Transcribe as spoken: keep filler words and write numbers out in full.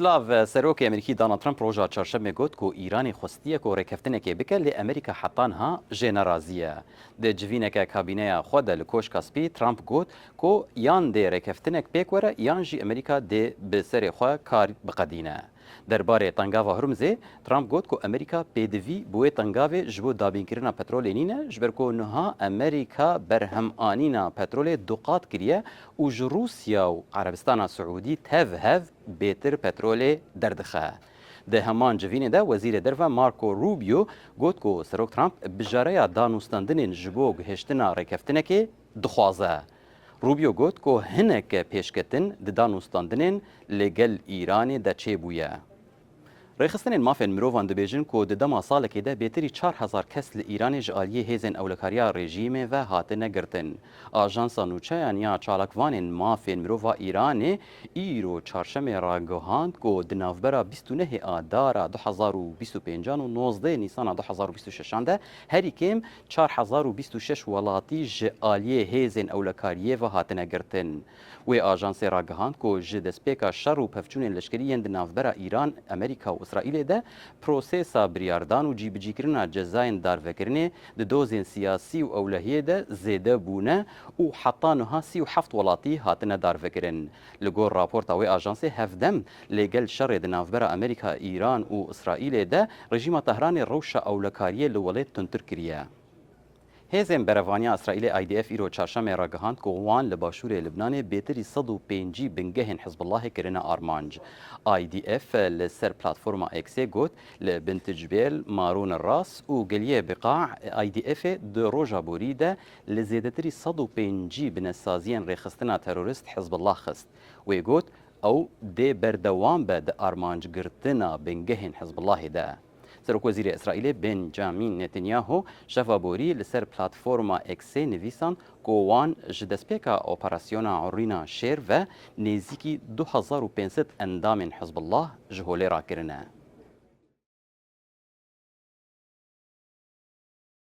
Silav, Serokê Amerîkî Donald Trump roja çarşemê got ku Îranê xwestiye ku rêkeftinekê bike, lê Amerîka heta niha jê nerazî ye. Di civîneke kabîneya xwe de li Koşka Spî, Trump got ku yan dê rêkeftinek pêk were, yan jî Amerîka dê bi serê xwe kar biqedîne. Derbarê Tengava Hurmizê, Trump got ku Amerîka pêdivî bi wê tengavê ji bo dabînkirina petrolê nîne, ji ber ku niha Amerîka berhemanîna petrolê du qat kiriye û ji Rûsya û Erebistana Siûdî tev hev bêtir petrolê derdixe. Di heman civînê de Wezîrê Derve Marco Rubio got ku Serok Trump bijareya danûstandinên ji bo gihiştina rêkeftinekê dixwaze. Rubio got ku hinek pêşketin di danûstandinên li gel Îranê de çêbûye. Rêxistinên mafên mirovan dibêjin ku di dema salekê de bêtirî çar hezar kes li Îranê ji aliyê hêzên ewlekariya rejîmê ve hatine girtin. Ajansa Nûçeyan ya çalakvanên mafên mirov a Îranê îro çarşemê ragihand ku di navbera bîst û nehê Adara du hezar û bîst û pêncan û nozdehê Nîsana du hezar û bîst û şeşan de herî kêm çar hezar û bîst û şeş welatî ji aliyê hêzên ewlekariyê ve hatine girtin. Wê ajansê ragihand ku ji destpêka şer û pevçûnên leşkerî yên di navbera Îran, Amerîka û Îsraîlê de prosesa biryardan û cîbicîkirina cezayên darvekirinê di dozên siyasî û ewlehiyê de zêde bûne û heta niha sî û heft welatî hatine darvekirin. Li gor raporta wê ajansê hevdem lê gel şerê di navbera Amerîka, Îran û Îsraîlê de rejîma Tehranê rewşa ewlekariyê li welêt tundtir kiriye. Hêzên berevaniya Îsraîlê I D F îro çarşemê ragihand ku wan li başûrê Libnanê bêtirî sed û pêncî bingehên Hizbullahê kirine armanc. I D F li ser platforma X'ê got, li Bint Cibêl, Marûn Ras û Geliyê Biqa I D F'ê di roja borî de li zêdetirî sed û pêncî binesaziyên rêxistina terorist Hizbullah xist. Wê got, ew dê berdewam be di armanc girtina bingehên Hizbullahê de. Serokwezîrê Îsraîlê Benjamin Netanyahu şeva borî li ser platforma X'ê nivîsand ku wan ji destpêka operasyona Urîna Şêr ve nêzîkî du hezar û pênc sed endamên Hizbullah ji holê rakirine.